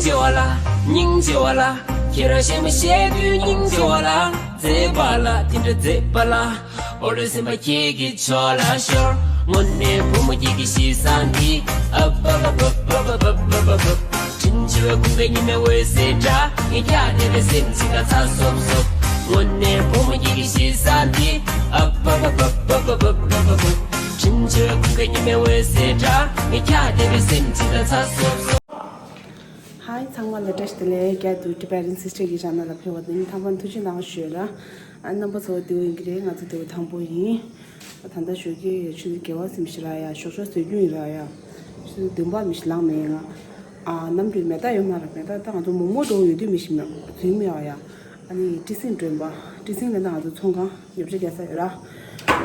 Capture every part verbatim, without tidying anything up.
ཆེ་བ་ལ། སྙིང་རྗེ་བ་ལ། ཁྱེད་རང་གཞན་མ་བཤད་དུས་སྙིང་རྗེ་བ་ལ། མཛེས་པ་ལ་དེ་འདྲ་མཛེས་པ་ལ། འོ་རེ་སེམས་པ་ཁྱེད་ཀྱི་ཕྱོགས་ལ་ཤོར། དངོས་གནས་བུ་མོ་ཁྱེད་ཀྱི་གཤིས་བཟང་འདི། ཨ་བ་བ་བ་བ་བ་བ་བ་བ། དྲིན་ཆེ་བའི་ཁུང་པའི་ཉི་མའི་འོད་ཟེར་འདྲ། ངས་ཀྱང་དེ་བས་སེམས་ཅི་དགའ་ཚ་སོབ་སོབ། དངོས་གནས་བུ་མོ་ཁྱེད་ཀྱི་གཤིས་བཟང་འདི། ཨ་བ་བ་བ་བ་བ་བ་བ་བ། དྲིན་ཆེ་བའི་ཁུང་པའི་ཉི་མའི་འོད་ཟེར་འདྲ། ངས་ཀྱང་དེ་བས་སེམས་ཅི་དགའ་ཚ་སོབ་སོབ། ཧའི་ཚང་མ་ལ་བཀྲ་ཤིས་བདེ་ལེགས། རྒྱ་དུ་Tibetan Sister གི་ཆེ་ནལ་ལ་ཕེབས་པ་དེ་ནི་མཐའ་མ་ཐུགས་རྗེ་གནང་ཞུ་ཡ་ལ། ཨ་རྣམ་པ་ཚོ་བདེ་པོ་ཡིན་གྱི་རེད། ང་ཚོ་བདེ་པོ་དང་པོ་ཡིན། ད་ལྟ་ཞོགས་ཀས་ཆུ་ཚོད་བརྒྱད་པ་ཟིན་ཞིག་ར་ཡ། ཞོགས་ཇ་ཟོས་རྒྱུ་ཡིན་ར་ཡ། ཆུ་ཚོད་བདུན་པ་མི་ཞིག་ལངས་མེད་ང་། ཨ་གནམ་གྲུའི་མེ་སྟག་ཡོད་མ་ར། མེ་སྟག་ད་ང་ཚོ་མོག་མོག་འགྲོ་ཡོད་དུས་མི་ཞིག་མེད་ཚུལ་མེད་ཨ་ཡ། ཨ་ནི་སྤྲི་སིང་སྒྲོན་པ། སྤྲི་སིང་ལ་ན་ང་ཚོ་ཚོང་ཁང་ཉོ་ཆ་རྒྱག་ས་ཡོད་ར།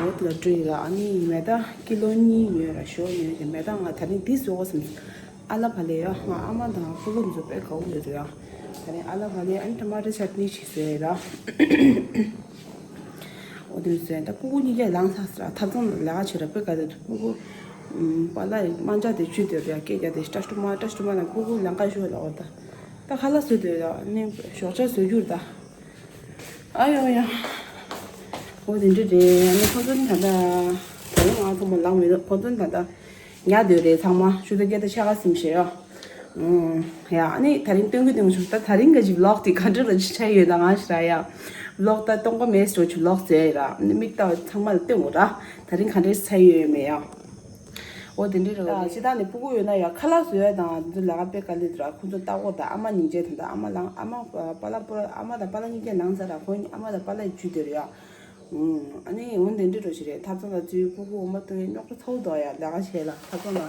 འོ་དེ་ལ་འགྲོ་ཡི་ར། ཨ་ནི་མེ་སྟག་ཀི་ལོ་གཉིས་ཉོས་ར། ཞོགས་ཉོས་ཀྱི་མེ་སྟག་ང་ད་རིང་འདི་བཟོ་དགོས་བསམ། ཨ་ལ་བ་ལེ་ཡ། ང་ཨ་མ་དང་སྤོ་ལོ་འཛོ་དཔེ་དགའ་བོ་ཡོད་རེད་ཡ། ད་རིང་ཨ་ལ་བ་ལེ་ཨན་ཊ་མ་ཊོ་ཆ་ཊི་ནི་ཞིག་བཟོས་ར། འོ་དེ་བཟོས་ད་སྤུ་གུ་གཉིས་ཀ་ལངས་ཚར་ཟེར་ར། ཐབ་ཚང་ལ་ལས་ཀ་བྱེད་ར་དཔེ་དགའ་དེ། སྤུ་གུ་པཱ་ལགས་དམར་འབྱར་དེ་ཆུ་དེ་ར་སྐད་རྒྱག་དེ་ཏྲ་ཏྲུ་མ་ཏྲ་ཏྲུ་མ་ལ། སྤུ་གུ་ལང་ཀ་ཤོར་ལ། འོ་ད་ད་ཁ་ལག་བཟོས་དེ་ར་ནི་ཞོགས་ཇ་བཟོས་རྒྱུར་ད། ཨ་ཡོ་ཡ། འོ་དེ་འདྲ་རེད། ཨ་ནི་ཁོ་ཚོ་ནི་ད་ལྟ་ད་རུང་ང་ཚོ་མ་ལངས་མི་འདུག་ཁོ་ཚོ་ནི་ད་ལྟ་ཉལ་སྡོད་རེད་ཚང་མ། ཆུ་ཚོད་བརྒྱད་དང་ཕྱེད་ཀ་ཟིན་བྱས་ཡོད། ཨུམ། ཡ་ཨ་ནི་ད་རིང་སྟོན་གི་སྟོན་གི་བྱུང་། ད་ད་རིང་ག་ཅིག་ཝི་ལོག་དེ་ག་འདྲ་ར་ཅིག་ཆགས་ཡོད་ད་ང་ཞིག་ར་ཡ། ཝི་ལོག་ད་གཏོང་ག་མེད་ཟེར་ཅིག་ཝི་ལོག་བཟོས་ཡ་ར། ཨ་ནི་མིག་ལྟ་བ་ཚང་མ་ལ་སྟོན་དགོས་ར། ད་རིང་ག་འདྲ་ཆགས་ཡོད་མེད་ཡ། འོ་དེ་འདྲ་རེད། ད་སྤྱིར་བཏང་ནས་སྤུ་གུ་ཡོད་ན་ཡང་ཁ་ལག་བཟོ་ཡ་དང་དེ་ཚོ་ལས་ཀ་དཔེ་དཀའ་ལས་འདུག་ར། ཁོ་ཚོ་ལྟ་སྐོར་དང་ཨ་མ་སྙིང་རྗེ་དང་། ད་ཨ་མ་ལངས། ཨ་མ་པཱ་ལགས་པོ་ཨ་མ་དང་པཱ་ལགས་གཉིས་ཀ་ལངས་ཚར་ར། ཁོ་གཉིས་ཨ་མ་དང་པཱ་ལགས་ཡི་ཇུས་དེ་རེད་ཡ། ཨུམ། ཨ་ནི་འོ་དེ་འདྲ་རོ་ཞིག་རེད། ཐབ་ཚང་ལ་ཚུར་སྤུ་གུ་འོ་མ་བཏུང་ཡ་རྙོག་དྲ་ཚ་བོ་འདུག་ཡ། ལས་ཀ་བྱེད་ལ་ཐབ་ཚང་ལ།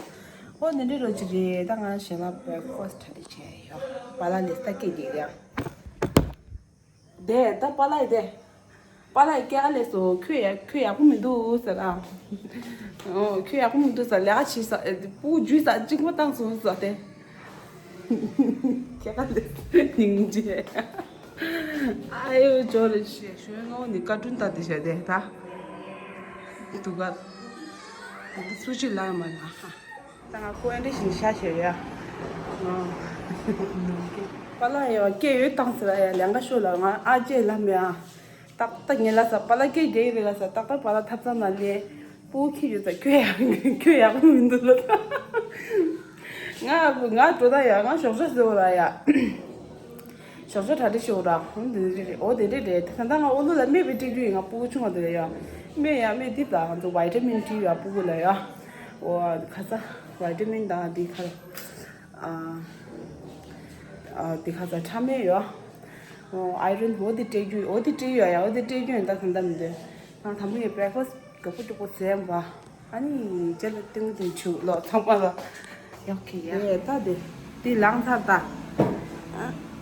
འོ་དེ་འདྲ་རོ་ཞིག་རེད། ད་ང་ཞལ་ལག་བྷི་རེག་ཕ་སི་གྲ་སྒྲིག་བྱས་ཡོད། པཱ་ལགས་ལས་ས་སྐད་རྒྱག་ར། དེ་ད་པཱ་ལགས་དེ། པཱ་ལགས་སྐྱེ་ཨ་ལས་སོ། ཁྱོད་ཡ་ཁྱོད་ཡག་པོ་མི་འདུག་ཟེར་ཨ། ཨོ་ཁྱོད་ཡག་པོ་མི་འདུག་ཟེར། ལས་ཀ་བྱེད་ས་ཨེ་སྤུ་གུ་འཇུས་ས་གཅིག་པོ་བཏང་སོང་ཟེར་དེ། སྐྱེ་ཨ་ལས་སྙིང་རྗེ། ཨ་ཡོ་ཇོ་རེ་ཞེས་ཞོན་ནོ་ནི་བཀའ་དྲུང་ད་དེ་བྱས་དེ་ད། དུ་ག་སུ་ཅི་ལ་མ་ན་ཧ། ད་ང་ཁོ་ཨེ་འདྲ་ཞིག་ཤ་ཞེ་ཡ། པཱ་ལགས་ཡ་སྐད་ཡོད་བཏང་ཟེར་ཡ། ལས་ཀ་ཤོར་ལ་ང་ཨ་ཅེ་ལ་མེད་ཨ། ཏག་ཏག་ཉལ་ལ་ས། པཱ་ལགས་སྐད་རྒྱག་གི་རེད་ལ་ས། ཏག་ཏག་པཱ་ལགས་ཐབ་ཚང་ནང་ལས་སྤུ་གུ་ཁྱེར་ཡོད་ས། ཁྱོད་ཡ་ཁྱོད་ཡག་པོ་མི་འདུག་ལ། ང་ང་འགྲོ་ད་ཡ། ང་ཞོགས་ཇ་བཟོ་ར་ཡ། ཞོགས་ཇ་གྲ་སྒྲིག་ཞུ་ར། འོ་དེ་འདྲ་རེད། འོ་དེ་འདྲ་རེད། ད་ལྟ་ང་ཨོ་ལོ་ལ་སྨན་དཔེ་སྤྲད་རྒྱུ་ཡིན། ང་སྤུ་གུ་ཆུང་བ་དེ་ལ་ཡ། སྨན་ཡ་སྨན་འདི་ལ་ང་ཚོ་ཝི་ཊ་མིན་སྤྲད་ཡ་སྤུ་གུ་ལ་ཡ། འོ་ཁ་ས་ཝི་ཊ་མིན་དང་འདི་ཁ། ཨ་ཨ་འདི་ཁ་ས་ཕྲ་སྨན་ཡོད། འོ་ཨའི་རོན་འོ་དེ་སྤྲད་རྒྱུ། འོ་དེ་སྤྲད་ཡ་ཡ། འོ་དེ་སྤྲད་རྒྱུ་ཡིན། ད་ད་ལྟ་མི་འདོད། ང་དང་པོ་ངས་བྷི་རེག་ཕ་སི་དགའ་པོ་སྤྲོ་པོ་ཟས་པ། ཨ་ནི་རྗེས་ལ་ཏིང་ཏིང་ཆུ་ལོག་ཚང་མ་ལ་ཡོག་གི་ཡ། ཨེ་ད་དེ་དེ་ལངས་ཚར་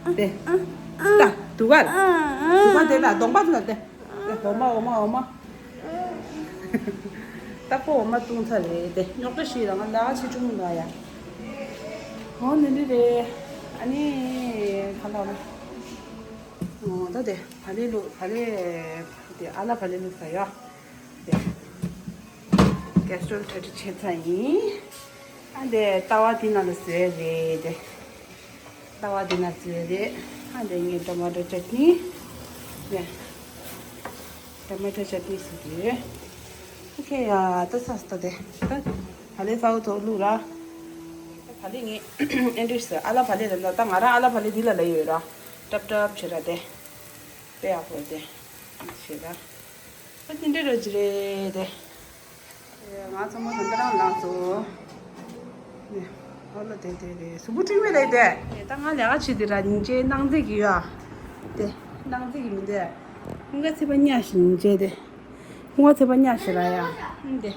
ད། དེ་ད་དུ་གར་དུ་གར་དེ་ལ་གདོང་པ་དེ་ལ་དེ་དེ་འོ་མ་འོ་མ་འོ་མ། ཏག་པོ་འོ་མ་བཏུང་ཚར་རེད་དེ། རྙོག་དྲ་ཞིག་རང་ལ་ཆེ་ཆུང་ལ་ཡ། འོ་ནི་འདི་རེད། ཨ་ནི་ག་ལ་འོ་ད་དེ་བ་ལེ་ལུ་བ་ལེ་དེ་ཨ་ལ་བ་ལེ་ལུ་ས་ཡ། དེ་ཀེ་སི་ཊོལ་གྲ་སྒྲིག་བྱས་ཚར་ཡིན། ཨ་དེ་ཏ་ཝ་དེ་ནང་ལ་བཟོས་རེད་དེ། ཏ་ཝ་དེ་ནང་བཟོས་རེད། ཨ་དེ་ངས་ཊོ་མ་ཊོ་ཅཊ་ནི། དེ་ཊོ་མ་ཊོ་ཅཊ་ནི་བཟོས་རེད། ཨོ་ཁེ་ཡ། ད་ས་སྟོ་དེ་ད་བ་ལེ་ས་འོ་ཐོག་བླུགས་ར། ད་བ་ལེ་ངས་ཨེ་འདྲ་ཟེར། ཨ་ལ་བ་ལེ་རེད་ལ། ད་ང་རང་ཨ་ལ་བ་ལེ་འདི་ལ་ལ་ཡོད་ར། ཊབ་ཊབ་བྱེད་ར་དེ། དཔེ་ཡག་པོ་དེ་ཞེས་ད། ཨ་དེ་འདྲ་ར་ཅི་རེད་དེ། ང་ཚང་མ་ད་ལྟ་རང་ལངས་སོང་། ནས་ཨོ་ལ་དེ་དེ་རེད། གཟུགས་པོ་སྤྲིན་མེད་ལས་དེ། ད་ང་ལས་ཀ་བྱེད་དེ་ར་སྙིང་རྗེ་སྣང་མཛད་ཀྱི་ཡོད་ཨ། དེ་སྣང་མཛད་ཀྱི་མི་འདུག་ཁོང་ག་ཚེ་པ་གཉའ་ཞིག་སྙིང་རྗེ་དེ། ཁོང་ག་ཚེ་པ་གཉའ་ཞིག་ར་ཡ། ཨ་དེ།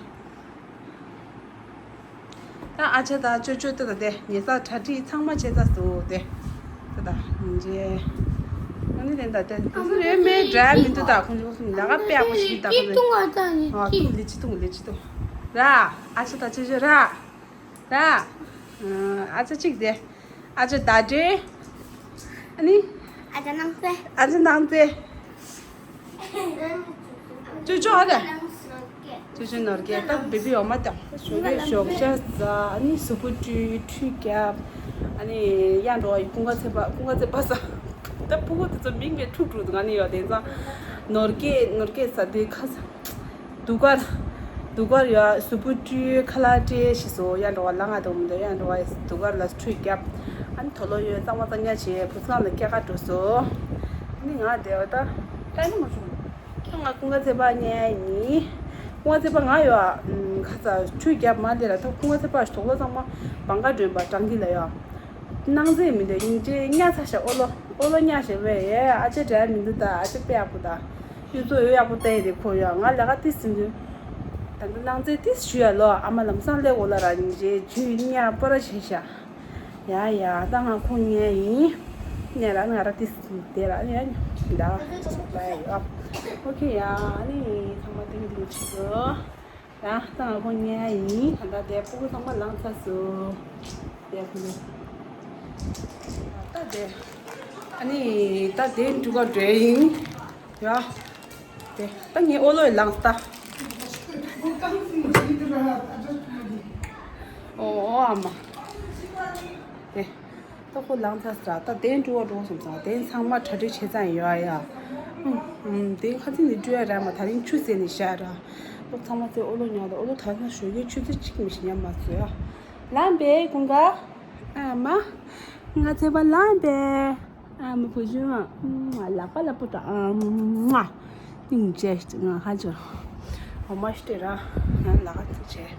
ད་ཨ་ཅག་དང་ཅོ་ཅོ་ཏོ་ད་དེ་ཉལ་ས་གྲ་སྒྲིག་ཚང་མ་བྱས་ཚར་སོང་དེ། ད་ད་ཉིན་རྗེ། ཨ་ནི་དེ་ད་དེ་དེ་ཚོ་རེད་མེད་འདྲ་མི་འདུག་ད་ཁོང་ཚོ་ལ་ཀ་དཔེ་ཡག་པོ་ཞིག་ད་ཁོང་ཚོ། ཨ་ཏུ་ལི་ཅི་ཏུ་ལི་ཅི་ཏུ། ར་ཨ་ཅག་ད་ཅོ་ཅོ་ར། ར། ཨ་ཅག་གཅིག་དེ། ཨ་ཅག་ད་དེ། ཨ་ནི། ཨ་ཅག་ནང་ཚེ། ཨ་ཅག་ནང་ཚེ། ཅོ་ཅོ་ཨ་རེ། ཅོ་ཅོ་ནོར་གྱི་ད་བེ་བི་འོ་མ་དང་ཞོགས་ཀས་ཞོགས་ཇ་ཟ། ཨ་ནི་གཟུགས་པོ་བཀྲུས་ཁྲུས་བརྒྱབ། ཨ་ནི་ཡར་འགྲོ་བ་ཡི་ཀུན་དགའ་ཚལ་པ། ཀུན་དགའ་ཚལ་པ་ས། ད་ཕྲུ་གུ་དེ་ཚོ་མིང་མེད་འཁྲུག་འཁྲུག་འདུག་ང་ནི་ཡོད་དེ་ཚང་། ནོར་སྐྱེས། ནོར་སྐྱེས་ས་དེ་ཁ་ས། དུ་དཀར། དུ་དཀར་ཡོད། གཟུགས་པོ་བཀྲུས། ཁ་ལག་སྤྲད་ཤི་སོ། ཡར་འགྲོ་བ་ལ་ང་དང་མི་འདུག་ཡར་འགྲོ་བ་དུ་དཀར་ལ་ཁྲུས་བརྒྱབ། ཨ་ནི་དོ་ལོ་ཡོད་གཙང་མ་གཙང་ཉ་བྱས་བུ་ཚང་ལ་སྐྱེལ་ག་འགྲོ་སོ། ཨ་ནི་ང་བསྡད་པ་ད། ད་ནི་མ་བྱུང་། ད་ང་ཀུན་དགའ་ཚལ་པ་ཉལ་ཡིན། ཀུན་དགའ་ཚལ་པ་ང་ཡོད། ཨ་ཁ་ཚ་ཁྲུས་བརྒྱབ་མ་དེ་ལ་ད་ཀུན་དགའ་ཚལ་པ་ཞིག་དོག་ལོ་གཙང་མ་བང་ག་སྒྲོན་པ་བྲང་གི་ལ་ཡོད། སྣང་མཛད་མི་འདུག་སྙིང་རྗེ་གཉའ་ཚ་ཤ། ཨོ་ལོ་ཨོ་ལོ་གཉའ་ཤ་བས་ཡ། ཨ་ཅེ་འདྲ་མི་འདུག་ད་ཨ་ཅེ་དཔེ་ཡག་པོ་ད། གཡུ་མཚོ་འོད་ཡག་པོ་བལྟས་རེད་ཁོ་ཡ། ང་ལས་ཀ་ཏི་ཟིན་དུས། ད་ལྟ་སྣང་མཛད་ཏི་ཞུ་ཡ་ལོ། ཨ་མ་ལམ་སང་སླེབས་འོ་ལ་ར་སྙིང་རྗེ་ཇུས་གཉའ་པོ་ར་བྱས་ཤ། ཡ་ཡ་ད་ང་ཁོང་ཉལ་ཡིན། ནས་ར་ང་ར་ཏི་ཟིན་དེ་ར་ཡ་ད། ཨོ་ཁེ་ཡ། ཨ་ནི་ཚང་མ་ཏིང་ཏིང་བྱེད་དོ། ཡང་ད་ང་ཁོ་ཉལ་ཡིན། ད་ལྟ་དེ་ཕྲུ་གུ་ཚང་མ་ལངས་ཚར་སོང་། དེ་ཕྲུ་གུ། ད་དེ། ཨ་ནི་ད་དེ་འགྲུལ་ག་འགྲོ་ཡིན། ཡ། དེ་ད་ངའི་ཨོ་ལོ་ཡི་ལངས་ད། ཨོ་ཨོ་ཨ་མ། དེ། ད་ཁོ་ལངས་ཚར་ས། ད་དེ་འགྲོ་བ་འགྲོ་སོང་ཙང་དེ་ཚང་མ་གྲ་སྒྲིག་བྱས་ཙང་ཡོད་ཨ་ཡ། ཨུམ། དེ་ཁ་ཚིག་ནི་སྤྲོད་ཡ་རག་མ། ད་རིང་ཆུ་ཟེར་ནས་བཞག་ར། ལོག་ཚང་མ་ཚེ་ཨོ་ལོ་ཉལ་ད། ཨོ་ལོ་ད་ན་ཞོགས་ཀའི་ཆུ་ཚོད་གཅིག་མི་ཤི་ཉམས་མ་བཟོས་ཨ། ལངས་པས་ཀུན་དགའ། ཨ་མ། ང་ཚེ་པ་ལངས་པས། ཨ་མ་བུ་ཆུང་། ཨ་མ་ལག་པ་ལ་པོ་ད། ཨ་མ། སྙིང་རྗེ་ང་ཧ་ཅང་། འོ་མ་ཤི་ཏེ་ར། ང་ལག་པ་ཚིག་བྱས།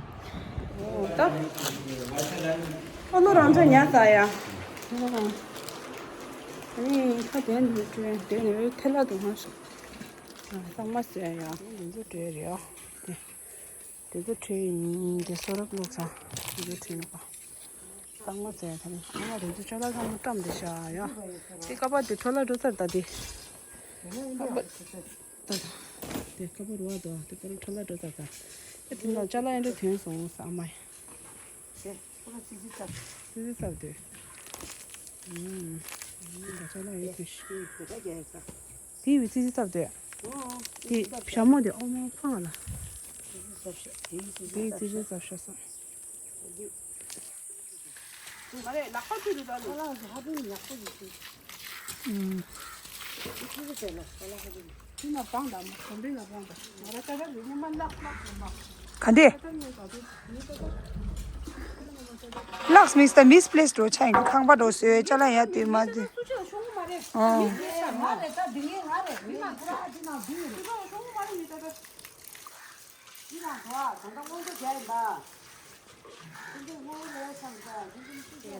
ཨོ་ད། ཨོ་ལོ་རང་ཚོ་ཉལ་ས་ཡ། ཨ་ནི་ཁ་དེ་ནས་བྲོས་དེ་ནས་ཐལ་ལ་དུ་མ་སོང་། ཨ་གཙང་མ་ཟེར་ཡ། འདི་ཚོ་བྲོས་རེད་ཨ། དེ་ཚོ་བྲོས་ཡིན། དེ་སོ་རབ་བླུགས་ཚར། དེ་ཚོ་བྲོས་ནོ་པ། གཙང་མ་ཟེར་ཡ་ད་ནི་ཨ་མ་རེད། དེ་ཅ་ལག་ཚང་མ་བཀྲམ་དེ་བཞག་ཡ། དེ་ཀ་པ་དེ་འཕྲོ་བརླག་འགྲོ་ཚར་ད་དེ། ཀ་པ། ད་ད། དེ་ཀ་པ་རུ་བ་དོ་དེ་པར་འཕྲོ་བརླག་འགྲོ་ཚར་ད། དེ་དེ་ན་ཅ་ལག་ཡན་འདྲ་ཐོན་སོང་ས་ཨ་མ་ཡ། ཙི་ཙི་ཙབ་དེ། ཨུམ། ད་ཅ་ལག་ཡོད་དེ་ཤི། དེ་བི་ཙི་ཙི་ཙབ་དེ། དེ་ཞྭ་མོ་དེ་ཨོ་མ་ཕང་ལ། དེ་ཙི་ཙི་ཙབ་ཤ་སོང་། ག་འདི། ལགས་མིས་ད་མིས་པླེས་འགྲོ་ཆ་ཡིན་ཁང་པ་འགྲོ་སོས་ཅ་ལག་ཡ་དུས་མ་དུས། ཨོ།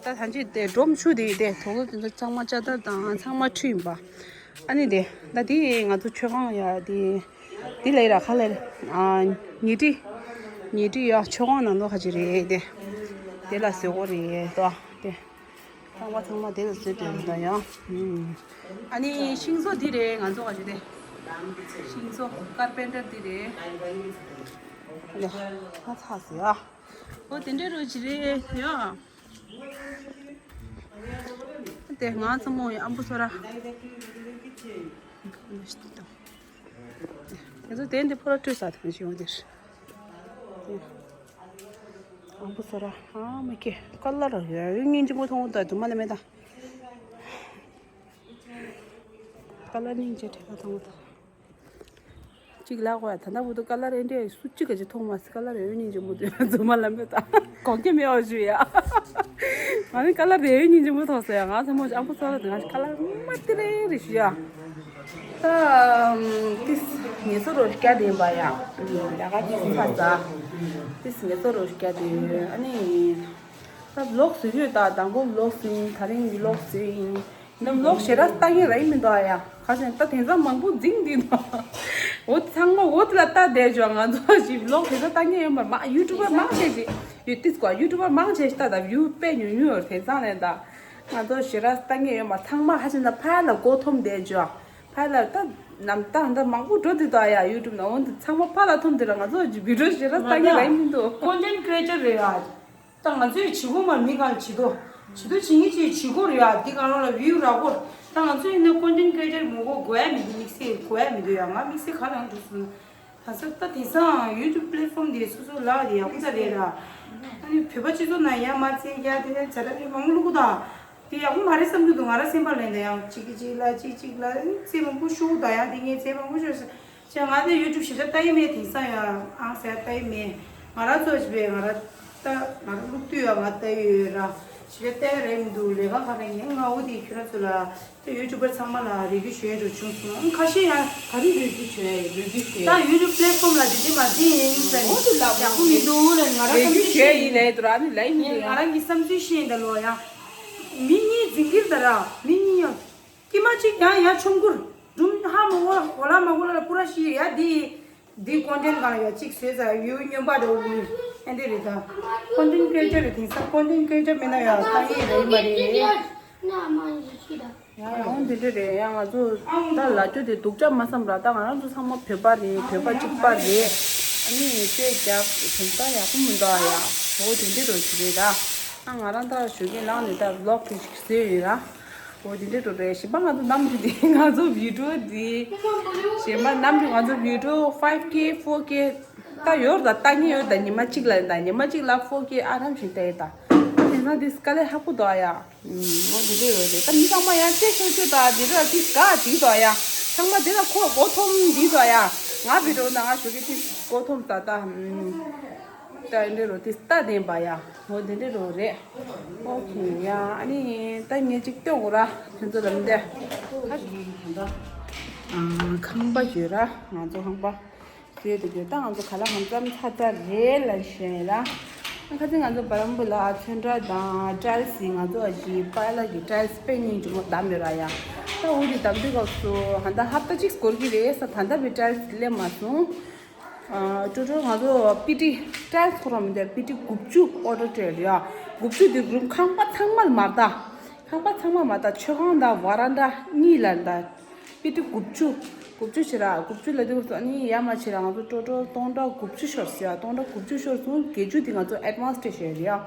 ད་ཐང་ཅིག་དེ་སྒྲོམ་ཆུ་དེ་དེ་དོག་ལོ་དེ་ཚོ་གཙང་མ་ཅ་དར་དང་ཚང་མ་ཁྲུས་ཡིན་པ། ཨ་ནི་དེ་ད་དེ་ང་ཚོ་མཆོད་ཁང་ཡ་དེ་དེ་ལས་ར་ཁ་ལས་ཨ་ཉི་ཁྲི་ཉི་ཁྲི་ཡ་མཆོད་ཁང་ནང་ལོགས་ཁ་ཅིག་རེད་དེ། དེ་ལ་ཟེར་གོ་རེད་དོ་དེ། ཚང་མ་ཚང་མ་དེ་ལ་བཟོས་བསྡད་རེད་ད་ཡ། ཨ་ནི་ཤིང་བཟོ་འདི་རེད། ང་ཚོ་ག་ཞིག་དེ་ཤིང་བཟོ་ཀར་པེན་ཊར་འདི་རེད། ཡ་ང་ཚ་ཟེར་ཡ། ཨོ་དེ་འདྲའི་རོ་ཅི་རེད་ཡ། དེ་ང་ཚོ་མོ་ཡི་ཨམ་བུ་སོ་ར། དེ་ཚོ་དེ་འདི་ཕོ་ར་སྤྲོད་ས་དང་ཞིག་འོང་དེར། ཨམ་བུ་སོ་ར་ཨ་མ་ཁྱེད་ཀ་ལ་ར་ཡོད་ཡོད་སྙིང་རྗེ་མོ་མཐོང་ད་དུ་མ་ལ་མེད་ད། ཀ་ལ་སྙིང་རྗེ་དྲན་པ་མཐོང་ད། གཅིག་ལ་གོ་ཡ་ད་ལྟ་བུ་དུ་ཀ་ལ་རེ་འདྲེ་སུ་གཅིག་ག་ཅིག་མཐོང་མ་སི་ཀ་ལ་རེ་ཡོད་སྙིང་རྗེ་མོ་དུ་དུ་མ་ལ་མེད་ད། གོང་ཁྱེད་མེད་འོ་ཞུ་ཡ། ང་ནི་ཀ་ལ་རེ་ཡོད་སྙིང་རྗེ་མོ་མཐོང་ཟེར་ཡ། ང་ཚོ་མོ་ཨམ་བུ་སོ་ར་དུ་ང་ཀ་ལ་མ་ཏི་རེ་རེ་ཞུ་ཡ། ད་ཏིས་ངེད་ཚོ་རོ་སྐྱ་དེ་ཡིན་པ་ཡ། ད་ག་ཏིས་ཚ་ས། ཏིས་ངེད་ཚོ་རོ་སྐྱ་དེ་ཨ་ནི། ད་ལོག་སུ་ཡོད་ད་དང་པོ་ལོག་སུ་ཡིན། ད་རིང་ལོག་སུ་ཡིན། ནམ་ལོག་ཞེ་དྲག་ལྟ་ངེས་ར་ཡིན་མི་འདུག་ཨ་ཡ། ཁ་སང་ད་དེང་སང་མང་པོ་འཛིང་འདི་འདུག་འོ་ཚང་མ་འོ་དེ་ལ་ལྟ་བསྡད་བྱུང་། ང་ཚོ་ཞིག་ལོག་དེ་ཚོ་ལྟ་ངེས་ཡོད་མ་རེད། མ་ཡུ་ཊུབ་པར་མང་ཆེ་ཞིག་ཡོད་ཏིས་ཀོ་ཡུ་ཊུབ་པར་མང་ཆེ་ཞིག་ལྟ་ད་བིའུ་དཔེ་ཉུང་ཉུང་ཡོད་དེང་སང་ལས་ད། ང་ཚོ་ཞེ་དྲག་ལྟ་ངེས་ཡོད་མ་རེད། ཚང་མ་ཧ་ཅང་ད་ཕ་ལ་མགོ་འཐོམ་བསྡད་བྱུང་། ཕ་ལ་ད་ནམ་ད་ད་མང་པོ་འགྲོ་དེ་ད་ཡ་ཡུ་ཊུབ་ན་འོ་འདི་ཚང་མ་ཕ་ལ་འཐོམ་དེ་ལ་ང་ཚོ་ཞིག་བི་ཌིའོ་ཞེ་དྲག་ལྟ་ངེས་ར་ཡིན་མི་འདུག་ཀོན་ཊེན་ཊི་ཀི་རི་ཨེ་ཊར་རེད་ཡ། ད་ང་ཚོས་བྱེད་སྒོ་མ་མི་གང་བྱེད་དོ། བྱེད་དོ་བྱེད་ངེས་ཅིག་བྱེད་སྒོ་རེད་ཡ། འདི་གང་རང་ལ་བིའུ་རག་གོ། ད་ང་ཚོས་ཡིན་ན་ཀོན་ཊེན་ཊི་ཀི་རི་ཨེ་ཊར་མ་དགོས་དགོས་ཡ་མི་འདུག་དམིགས་བསལ་དགོས་ཡ་མི་འདུག་ཡ། ང་དམིགས་བསལ་ག་ལ་འགྲོ་སོང་ན། ས་ད་དེང་སང་ཡུ་ཊུབ་པི་ལེཊ་ཕོམ་དེ་སོ་སོ་ལག་དེ་ཡག་པོ་ད་རེད་ར། ཨ་ནི་བོད་པ་སྤྱི་ཚོགས་ནང་ཡར་མར་བཙལ་རྒྱག་དེ་ནས་བྱ་ཐབས་མང་པོ་བླུག་གི་ད། དེ་ཡག་པོ་མ་རེད་བསམ་གྱི་འདུག་ང་རང་སེམས་པ་ལ་ད་ཡང་གཅིག་གིས་གཅིག་ལ་གཅིག་གཅིག་ལ་ཚེ་མང་པོ་ཤོར་ད། ཡང་དེ་ངས་ཚེ་མང་པོ་ཤོར་ཟེར། ཅེས་ང་དེ་ཡུ་ཊུབ་ཞིབ་ཕྲ་ལྟ་ཡི་མེད། དེང་སང་ཡང་ཨང་ཟེར་ལྟ་ཡི་མེད། ང་རང་ཚོ་ཞིག་པས་ང་རང་ལྟ་ང་རང་ལུགས་མཐུན་ཡོད་ང་ལྟ་ཡི་ཡོད་ར། ཞིབ་ཕྲ་ལྟ་ཡི་རེད་མི་འདུག་ལས་ཀ་ག་རེ་ངས་ང་འོ་དེ་ཁྱོད་རང་ཚོ་ལ་ད་ཡུ་ཊུབ་པར་ཚང་མ་ལ་རེ་སྐུལ་ཞུ་ཡ་འགྲོ་བྱུང་སོང་ཁ་ཤས་ཡང་། ག་རེ་རེ་སྐུལ་ཞུ་ཡ་ཡིན། རེ་སྐུལ་ཞུ་ཡ་ད་ཡུ་ཊུབ་པི་ལེཊ་ཕོམ་ལ་དེ་འདྲ་མ་འཛིན་ཡིན་ཟེར་ནས་འོ་དེ་ལ་ཡག་པོ་མི་འདུག་ལ་ང་རང་རེ་བསམ་སྐུལ་ཚུལ་ཞུ་ཡ་ཤེས་ཡིན་ཡིན། ལས་དུ་ར་ནི་ལ་ཡིན་ངས་ང་རང་གི་བསམ་ཚུལ་ཤེས་ཡིན་ད་ལོ་ཡང་། མི་གཉིས་འཛིང་གིར་ད་ར་མི་གཉིས་ཡང་། ཀྱེ་མ་གཅིག་ཡང་ཡང་ཆོམ་གུར། སྒྲུང་ཧ་མ་གོ་གོ་ལ་མ་གོ་ལ་ལ་པུ་ར་ཤི་ཡ་དེ། འདི་ཀོན་ཊེན་གང་ཡོད་གཅིག་བཟོས་ཚར་ཡོད་སྨྱོན་པ་འདྲ་བོ་ཨེ་འདི་རེད་ད། ཀོན་ཊེན་ཀི་རི་ཨེ་ཊར་རེད། དེང་སང་ཀོན་ཊེན་ཀི་རི་ཨེ་ཊར་མིན་ན་ཡང་ལྟ་ཡས་རེད་མ་རེད། ཡང་འོང་འདི་འདྲ་རེད། ཡང་ང་ཚོ་ད་ལ་རྒྱུ་དེ་སྡུག་ཅག་མ་བསམ་ར། ད་ང་རང་ཚོ་ཚང་མ་བོད་པ་རེད། བོད་པ་གཅིག་པ་རེད། ཨ་ནི་བཤད་རྒྱབ་དེང་སང་ཡག་པོ་མི་འདུག་ཨ། ཡ་འོ་དེ་འདྲ་རོ་ཞིག་རེད་ད། ཨ་ང་རང་ད་ཞོགས་ཀས་ལངས་ནས་ད་ཝི་ལོག་དེ་ཞིག་བཟོས་ཡོད་ར། འོ་དེ་འདྲ་འགྲོ་རེད། གཞན་པ་ང་ཚོ་ནམ་རྒྱུན་དེ་ང་ཚོ་བི་ཌིའོ་འདི། གཞན་པ་ནམ་རྒྱུན་ང་ཚོ་བི་ཌིའོ་ཕའིབ་ཀེ་ཕོར་ཀེ་ད་ཡོད་རེད་ད། ལྟ་མཁན་ཡོད་རེད་ད། ཉི་མ་གཅིག་ལ་ད་ཉི་མ་གཅིག་ལ་ཕོར་ཀེ་ཨ་རམ་བཞིན་བལྟས་ད། དེང་སང་དེ་དཀའ་ལས་ཁག་པོ་འདུག་ཨ་ཡ། ཨུམ། འོ་དེ་འདྲ་ཡོད་རེད་ད། མི་ཚང་མ་ཡང་བཤད་ཤོག་ཤོག་ད་དེ་ར་དེ་དགའ་དེ་འདུག་ཨ་ཡ། ཚང་མ་དེ་ལ་ཁོ་མགོ་འཐོམ་དེ་འདུག་ཨ་ཡ། ང་བི་ཌིའོ་ནང་ང་ཞོགས་ཀས་དེ་མགོ་འཐོམ་ད་ད། ཨུམ། ད་འདྲ་རོ་དེ་ལྟ་བདེན་པ་ཡ། འོ་དེ་འདྲ་རོ་རེད། ཨོ་ཁེ་ཡ། ཨ་ནི་ད་ངས་ཅིག་སྟོན་དགོས་ར། ཁྱོད་ཚོ་ལམ་འདི། ཨ་ཁང་པ་ཡོད་ར། ང་ཚོ་ཁང་པ་བཟོས་འདུག་ཡོད། ད་ང་ཚོ་ག་ལ་གང་འཚམ་ཚར་ཚར་རེད་ལབ་བཤད་ཡིན་ར། ཁ་ཚིག་ང་ཚོ་བར་མ་བུ་ལ་ཚོན་ཁྲ་དང་ཊའིལ་སི་ང་ཚོ་གི་པཱ་ལགས་ཀྱི་ཊའིལ་སི་དཔེ་སྙིང་རྗེ་མོ་བདམས་ཡོད་ར་ཡ། ད་འོ་དེ་བདམས་དུས་སྐབས་སུ་ཧ་ད་ཧབ་ཏ་གཅིག་འགོར་གྱི་རེད་ས། ད་ལྟ་བའི་ཊའིལ་སི་སླེབས་མ་སོང་། ཨ། ཀྲོ་ཀྲོ་ང་ཚོ་པི་ཊི་ཊའིལ་སི་ཁོ་རང་མི་འདུག་པི་ཊི་དགུ་བཅུ་ཨོ་ཌར་སྤྲད་ཡོད། དགུ་བཅུ་དེ་རུམ་ཁང་པ་ཚང་མ་ལ་མ་རེད་ད། ཁང་པ་ཚང་མ་མ་རེད་ད། མཆོད་ཁང་དང་ཝ་རན་ཌ་གཉིས་ལ་རེད་ད། པི་ཊི་དགུ་བཅུ། དགུ་བཅུ་བྱས་ར། དགུ་བཅུ་ལབ་དུས་ཙམ་ཨ་ནི་ཡར་མར་བྱས་ར་ང་ཚོ་ཀྲོ་ཀྲོ་སྟོང་ཕྲག་དགུ་བཅུ་ཤོར་ཟེར་ཡ། སྟོང་ཕྲག་དགུ་བཅུ་ཤོར་སོང་། བརྒྱད་ཅུ་དེ་ང་ཚོ་ཨེཌ་ཝན་སི་སྤྲད་བཞག་ཡོད་རེད་ཡ།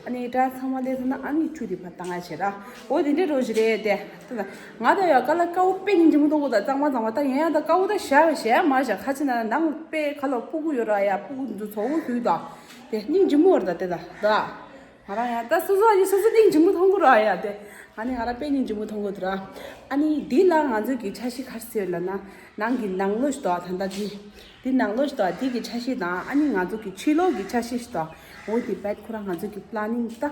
ཨ་ནི་ཊའིལ་སི་ཚང་མ་སླེབས་ཚར་ན་ཨ་ནི་བཅུ་དེ་ཕར་བཏང་ཡ་བྱས་ར། འོ་དེ་འདྲའི་རོ་ཞིག་རེད་དེ། ད་ང་ད་ཡ་ཀ་ལ་དཀར་པོ་དཔེ་སྙིང་རྗེ་མོ་མཐོང་གོ་ད། གཙང་མ་གཙང་མ་ད་ཡིན་ཡང་ད་དཀར་པོ་ད་བཞག་བཞག་མ་བཞག་ཁ་ཕྱི་ན་ནང་དཔེ་ཁ་ལོ་སྤུ་གུ་ཡོད་ར་ཡ། སྤུ་གུ་འདི་ཚོ་བོ་ཞུས་ད། དེ་སྙིང་རྗེ་མོ་རེད་ད་དེ་ད་ད། ང་རང་ཡང་ད་སོ་སོ་ཡི་སོ་སོ་སྙིང་རྗེ་མོ་མཐོང་གོ་ར་ཡ་དེ། ང་ནི་ང་རང་དཔེ་སྙིང་རྗེ་མོ་མཐོང་གོ་དེ་ར། ཨ་ནི་འདི་ལ་ང་ཚོ་གི་འཆར་གཞི་ག་རེ་ཟེར་ལབ་ན། ནང་གི་ནང་ལོགས་ཤིག་ད་ད་ད་འདི། འདི་ནང་ལོགས་ཤིག་ད་འདི་གི་འཆར་གཞི་དང་ཨ་ནི་ང་ཚོ་གི་ཕྱི་ལོགས་ཀྱི་འཆར་གཞི་ཤིག་ད། འོ་དེ་བེད་ཁོ་རང་ང་ཚོ་གི་པི་ལེ་ནིང་ད།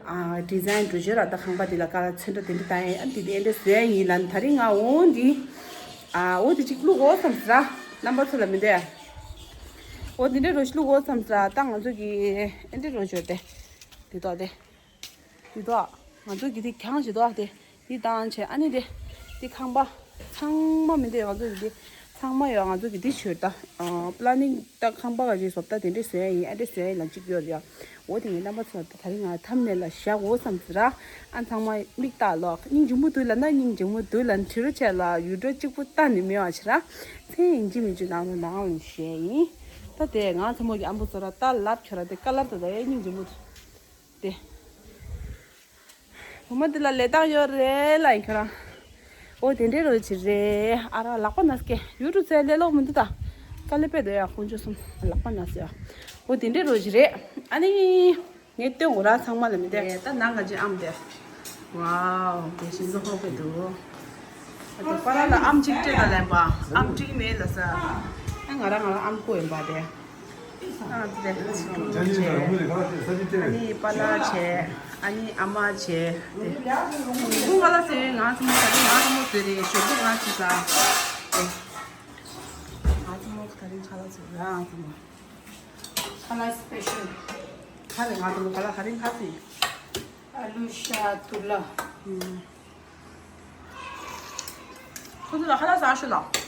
ཨ། ཌི་ཛའིན་འགྲོ་བྱོས་ར། ད་ཁང་པ་འདི་ལ་ཀ་ལ་ཚོན་ཁྲ་དེ་འདྲ་བཏང་ཡས་ཨ་འདི་དེ་འདྲ་བཟོ་ཡས་ཡིན་ལབ་ནི། ད་རིང་ང་འོ་འདི། ཨ། འོ་དེ་གཅིག་བླུག་འོ་བསམ་ཟེར་ར། རྣམ་པ་ཚོ་ལ་མི་འདོད། འོ་དེ་འདྲ་རོ་ཞིག་བླུག་འོ་བསམ་ཟེར་ར། ད་ང་ཚོ་གི་ཨེ་འདྲ་རོ་བྱོས་ཏེ། འདི་ཏོ་དེ། འདི་ཏོ། ང་ཚོ་གི་དེ་གྱང་ཞིག་ཏོ་དེ། འདི་བཏང་བྱས་ཨ་ནི་དེ། འདི་ཁང་པ། ཚང་མ་མི་འདོད་ང་ཚོ་གི་འདི། ཚང་མ་ཡོད་ང་ཚོ་གི་འདི་བྱོས་ད། ཨ། པི་ལེ་ནིང་ད་ཁང་པ་ག་ཅིག་བཟོ་ད་དེ་འདྲ་བཟོ་ཡས་ཡིན། ཨ་འདྲ་བཟོ་ཡས་ལ་གཅིག་ཡོད་རེད་ཡ། འོ་དེ་ངའི་རྣམ་པ་ཚོ་ད་རིང་ང་ཐམ་ནེལ་ལ་བཞག་འོ་བསམ་ཟེར་ར། ཨ་ཚང་མ་མིག་ལྟ་ལོག་སྙིང་རྗེ་མོ་འདུག་ལབ་ན་སྙིང་རྗེ་མོ་འདུག་ལབ། བྲིས་རོགས་བྱས་ལ་ཡུལ་སྒྲོལ་གཅིག་པུ་ལྟ་ནི་མེད་པ་བྱས་ར། མཚན་ཡིན་གཅིག་མིན་གཅིག་ནང་ལ་ནང་ལ་བཤད་ཡིན། ད་དེ་ང་ཚོ་མོ་གི་ཨམ་བུ་ཚོ་ར་ལྟ་ལབ་ཁྱོད་ར་དེ་དཀའ་ལབ་ད་ད་ཡ་སྙིང་རྗེ་མོ་འདུག་དེ། བུ་མོ་འདི་ལ་ལས་སྟངས་ཡོད་རེད་ལ་ཡིན་ཁྱོད་རང་། འོ་དེ་འདྲའི་རོ་ཅིག་རེད། ཨ་ར་ལག་པ་ན་སྐད་ཡུ་ཊུབ་ཚོའི་ལས་ལོག་མི་འདུག་ད། དཀའ་ལས་དཔེ་འདུག་ཡ་དཀོན་མཆོག་གསུམ་ལག་པ་ན་སྐད་ཡ། འོ་དེ་འདྲའི་རོ་ཅིག་རེད། ཨ་ནི། ངས་སྟོན་འོ་ར་ཚང་མ་ལ་མི་འདུག་ད་ནང་ག་ཅི་ཨམ་དེ། ཝའོ་དེ་ཤིན་ཏུ་ཧོ་པེ་འདུག་ཨ་ཏི་པ་ལ་ལ་ཨམ་གཅིག་སྤྲད་ད་ལན་པ། ཨམ་གཅིག་མེད་ལ་ས། ཨ་ང་རང་ང་རང་ཨམ་ཁུ་ཡིན་པ་དེ། ཨ་ཏི་དེ་ཚིག་ཁུ་བྱས། ཨ་ནི་པ་ལ་བྱས། ཨ་ནི་ཨ་མ་བྱས། དེ་ཁུ་པ་ལ་ཟེར་ང་ཚོ་མོ་ད་རིང་ང་ཚོ་མོ་ཟེར་རེད་ཞོགས་པ་ང་ཚོ་ས། དེ་ང་ཚོ་མོ་ད་རིང་ཁ་ལག་ཟེར་ར་ང་ཚོ་མོ། ཁ་ལག་སི་པེ་ཤལ། ཁ་ལག་ང་ཚོ་མོ་ཁ་ལག་ད་རིང་ཁ་ཟིག་ཨ་ལུ་ཤ་དུ་ལ། ཁོ་ཚོ་ལ་ཁ་ལག་ཟ་ཤོད་ལ།